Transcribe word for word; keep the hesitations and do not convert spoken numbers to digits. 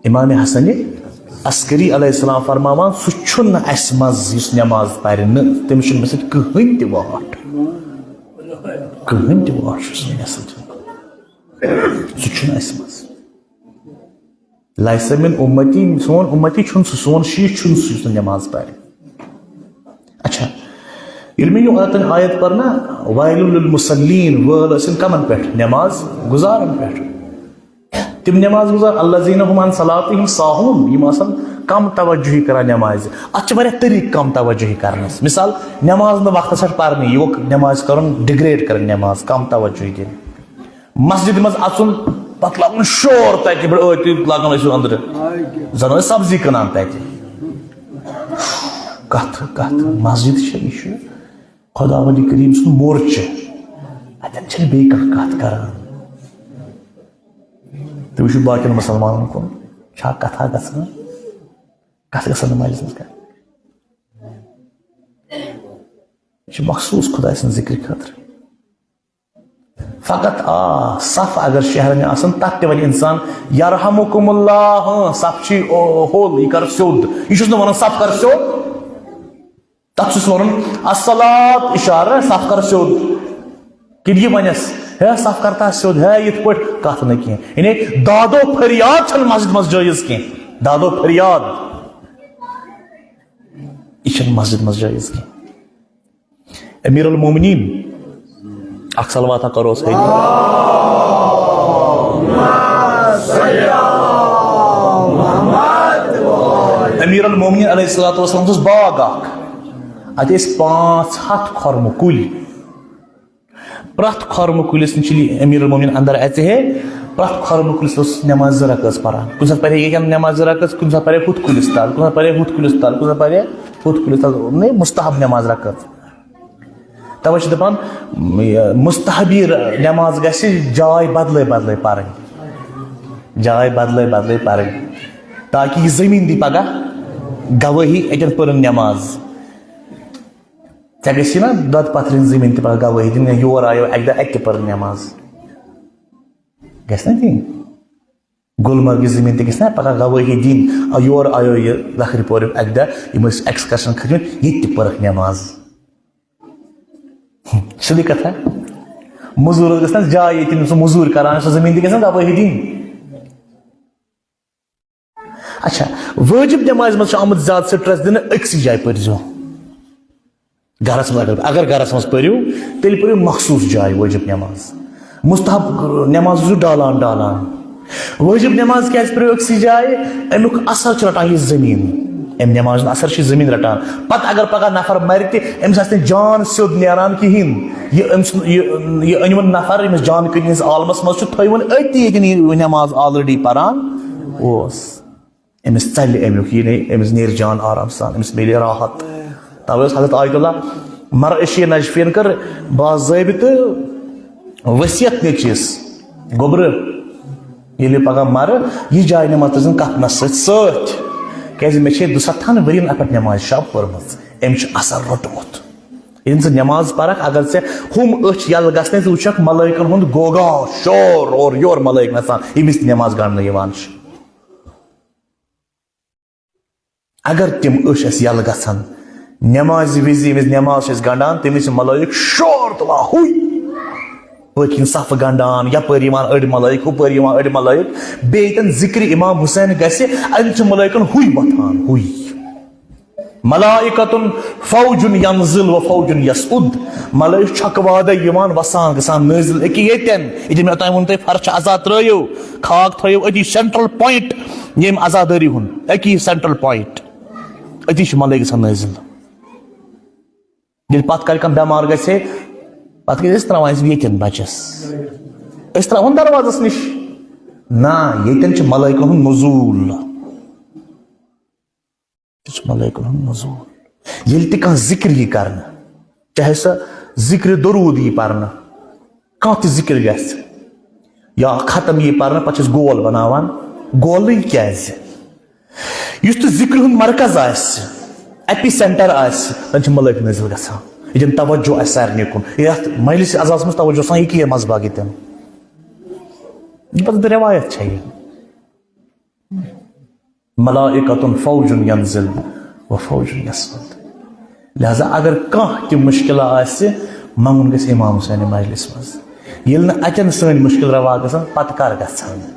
امام حسن عسکری علیہ السلام فرماوان، سُہ چھُنہٕ اَسہِ منٛز یُس نٮ۪ماز پَرِ نہٕ، تٔمِس چھُنہٕ مےٚ سۭتۍ کٕہٕنۍ تہِ واٹھ۔ کٕہٕنۍ تہِ واٹھ چھُس نہٕ مےٚ سۭتۍ۔ سُہ چھُنہٕ اَسہِ منٛز۔ لیس من امتی، سون امتی چھُنہٕ سُہ، سون شیٖش چھُنہٕ سُہ یُس نہٕ نٮ۪ماز پَرِ۔ اچھا، ییٚلہِ مےٚ یہِ آیت، آیت پٔر نا، ویل للمصلین، وٲل ٲسِن کَمَن پٮ۪ٹھ؟ نٮ۪ماز گُزارَن پٮ۪ٹھ۔ تِم نٮ۪ماز گُزار، الذین هم عن صلاتهم ساہون، یِم آسَن کَم توجہی کران نٮ۪مازِ۔ اَتھ چھِ واریاہ طریٖقہٕ کَم توجہی کرنَس۔ مثال، نٮ۪ماز نہٕ وقتَس پٮ۪ٹھ پَرنی، یہِ گوٚو نٮ۪مازِ کَرُن ڈِگریڈ کَرٕنۍ نٮ۪ماز، کَم توجہی دِنۍ۔ مسجد منٛز اَژُن، پَتہٕ لاگُن شور تَتہِ، بڑٕ ٲتی لاگان ٲسِو أنٛدرٕ۔ زَن ٲسۍ سبزی کٕنان تَتہِ۔ کَتھ، کَتھ مسجد چھےٚ، یہِ چھُ خۄداوندِ کریٖم سُنٛد مورچہٕ۔ اَتٮ۪ن چھِنہٕ بیٚیہِ کانٛہہ کَتھ کَران۔ تُہۍ وٕچھِو باقین مُسلمانَن کُن، چھا کَتھا گژھان؟ کَتھ گژھان نہٕ مجلِس منٛز کَرٕنۍ۔ یہِ چھُ مخصوٗص خۄداے سٕنٛز ذِکرِ خٲطرٕ۔ فقط آ، صف اگر شہرن آسن، تتھ تہِ ونہِ انسان، "یرحمکم اللہ"، ہاں، صف چھی او-، ہوٚل، یہِ کر سیوٚد۔ یہِ چھُس نہٕ ونان، "صف کر سیوٚد"۔ تتھ چھُس ونُن، "الصلاۃ"، اشارہ، "صف کر سیوٚد"۔ کِنہٕ یہِ ونٮ۪س، "ہے، صف کر تھا سیوٚد، ہے، یِتھ پٲٹھۍ"، کتھ نہٕ کینٛہہ۔ یعنی داد و فریاد چھنہٕ مسجد منٛز جٲیز کینٛہہ۔ داد و فریاد، یہِ چھنہٕ مسجد منٛز جٲیز کینٛہہ۔ امیر المومنین، اکھ صلواتہ کرو أسۍ۔ امیر المومنین علیہ الصلوۃ والسلام اوس باغ اکھ، اتہِ ٲسۍ پانٛژھ ہتھ خۄرمہٕ کُلۍ۔ پرٛٮ۪تھ خۄرمہٕ کُلِس نِش ییٚلہِ امیر المومنین اندر اژِ ہے، پرٛٮ۪تھ خۄرمہٕ کُلِس اوس نٮ۪ماز زٕ رکٲژ پران۔ کُنہِ ساتہٕ پرِ ہے ییٚتٮ۪ن نٮ۪ماز زٕ رکٲژ، کُنہِ ساتہٕ پرِ ہے ہُتھ کُلِس تل، کُنہِ ساتہٕ پرِ ہے ہُتھ کُلِس تل، کُنہِ ساتہٕ پرِ ہے ہُتھ کُلِس تل، نے مستحب نٮ۪ماز رکٲژ۔ توے چھِ دَپان، یہِ مستحبی ر-، نٮ۪ماز گژھِ جاے بدلے بدلے پَرٕنۍ۔ جاے بدلے بدلے پَرٕنۍ۔ تاکہِ یہِ زٔمیٖن دی پگاہ گوٲہی، اَتٮ۪ن پٔرٕن نٮ۪ماز۔ ژےٚ گژھی نا دۄدٕ پَتھرِنۍ زٔمیٖن تہِ پگاہ گوٲہی دِنۍ، یور آیو اَکہِ دۄہ، اَتہِ تہِ پٔرٕن نٮ۪ماز۔ گژھِ نا دِنۍ؟ گُلمرگہِ زٔمیٖن تہِ گژھِ نا پگاہ گوٲہی دِنۍ، آ، یور آیو یہِ لَکھرِ پوریُک اَکہِ دۄہ، یِم ٲسۍ excursion کھٔتۍمٕتۍ، ییٚتہِ تہِ پٔرٕکھ نٮ۪ماز۔ سیوٚدُے کتھا۔ مٔزوٗرس گژھِ نا جاے، ییٚتہِ تٔمِس سُہ مٔزوٗرۍ کران چھُ، زٔمیٖن تہِ گژھِ نا گوٲہی دِنۍ۔ اچھا، وٲجِب نٮ۪مازِ منٛز چھُ آمُت زیادٕ stress دِنہٕ، أکسٕے جایہِ پٔرۍزیو۔ گرس منٛز اگر، اگر گرس منٛز پٔرِو، تیٚلہِ پٔرِو مخصوٗص جایہِ وٲجِب نٮ۪ماز۔ مستحب نٮ۪ماز روٗزِو ڈالان ڈالان۔ وٲجِب نٮ۪ماز کیٛازِ پٔرِو أکسٕے جایہِ؟ اَمیُک اثر چھُ رٹان یہِ زٔمیٖن۔ اَمہِ نٮ۪مازِ ہُنٛد اثر چھُ یہِ زٔمیٖن رٹان۔ پتہٕ اگر پگاہ نفر مرِ تہِ، أمِس آسہِ نہٕ جان سیوٚد نیران کِہیٖنۍ۔ یہِ أمۍ سُنٛد، یہِ، یہِ أنِوُن نفر، ییٚمِس جان کٔنی ہٕنٛز عالمس منٛز چھُ، تھٲیوُن أتی ییٚتٮ۪ن یہِ نٮ۪ماز already پران اوس۔ أمِس ژَلہِ اَمیُک، یہِ نے، أمِس نیرِ جان آرام سان، أمِس میلہِ راحت۔ توے اوس حضرت آیت اللہ مرعشی نجفین کٔر باضٲبطہٕ وصیت نیٚچوِس، گوٚبرٕ، ییٚلہِ پگاہ مرٕ، یہِ جاے نٮ۪ماز تھٲیزٮ۪ن کفنس سۭتۍ سۭتۍ، کیازِ مےٚ چھے دُسَتتھن ؤرین اَتھ پٮ۪ٹھ نٮ۪مازِ شب پٔرمٕژ، أمۍ چھُ اثر روٚٹمُت۔ ییٚلہِ ژٕ نٮ۪ماز پرکھ، اگر ژےٚ ہُم أچھ یَلہٕ گژھنَے، ژٕ وٕچھکھ ملٲیکن ہُنٛد گوگا شور، اورٕ یور ملٲیک نژان، ییٚمِس تہِ نٮ۪ماز گنٛڈنہٕ یِوان چھِ۔ اگر تِم أچھ اَسہِ یَلہٕ گژھن، نٮ۪مازِ وِزِ ییٚمِس نٮ۪ماز چھِ أسۍ گنٛڈان، تٔمِس چھِ ملٲیِک شور تُلان، ہُے! پٔتۍ کِنۍ صفہٕ گنٛڈان، یَپٲرۍ یِوان أڑۍ ملٲیِک، ہُپٲرۍ یِوان أڑۍ ملٲیِک۔ بیٚیہِ ییٚتٮ۪ن ذِکرِ اِمام حُسین گژھِ، اَتٮ۪ن چھِ ملٲیِکَن ہُے وۄتھان، ہُے۔ ملائکۃ فوج ینزل و فوج یصعد۔ ملٲیِک چھۄکہٕ وادے یِوان، وسان، گژھان نٲزِل۔ أکیاہ ییٚتٮ۪ن، ییٚتٮ۪ن مےٚ اوٚتام ووٚن تۄہہِ، فرشہِ عزا ترٲیِو، خاک تھٲیِو أتی central point ییٚمہِ عزادٲری ہُنٛد، أکی central point۔ أتی چھِ ملٲیِک گژھان نٲزِل۔ ییٚلہِ پتہٕ کالہِ کانٛہہ بٮ۪مار گژھِ ہے، پتہٕ گژھِ أسۍ ترٛاوان أسۍ ییٚتٮ۪ن بچس، أسۍ ترٛاوہون دروازس نِش۔ نہ، ییٚتٮ۪ن چھِ ملٲیکن ہُنٛد نزول۔ یہِ چھُ ملٲیکن ہُنٛد نزول۔ ییٚلہِ تہِ کانٛہہ ذِکر یی کرنہٕ، چاہے سۄ ذِکرِ دروٗد یی پرنہٕ، کانٛہہ تہِ ذِکر گژھِ یا ختم یی پرنہٕ، پتہٕ چھِ أسۍ گول بناوان۔ گولٕے کیازِ؟ یُس تہِ ذِکرِ ہُنٛد مرکز آسہِ، ایپی سینٹر آسہِ، تَتہِ چھِ ملٲیک نٲزِل گژھان۔ ییٚتٮ۪ن توجہ آسہِ سارنٕے کُن، یَتھ مجلس عزاہس منٛز توجہ آسان، یہِ کیٛاہ مذہبا ییٚتٮ۪ن؟ یہِ پتہٕ رٮ۪وایت چھےٚ یہِ۔ ملائکۃ فوج ینزل و فوج یصعد۔ لہذا اگر کانٛہہ تہِ مشکلہ آسہِ، منگُن گژھِ امام حسین مجلس منٛز۔ ییٚلہِ نہٕ اتٮ۪ن سٲنۍ مشکل روا گژھن، پتہٕ کر گژھن؟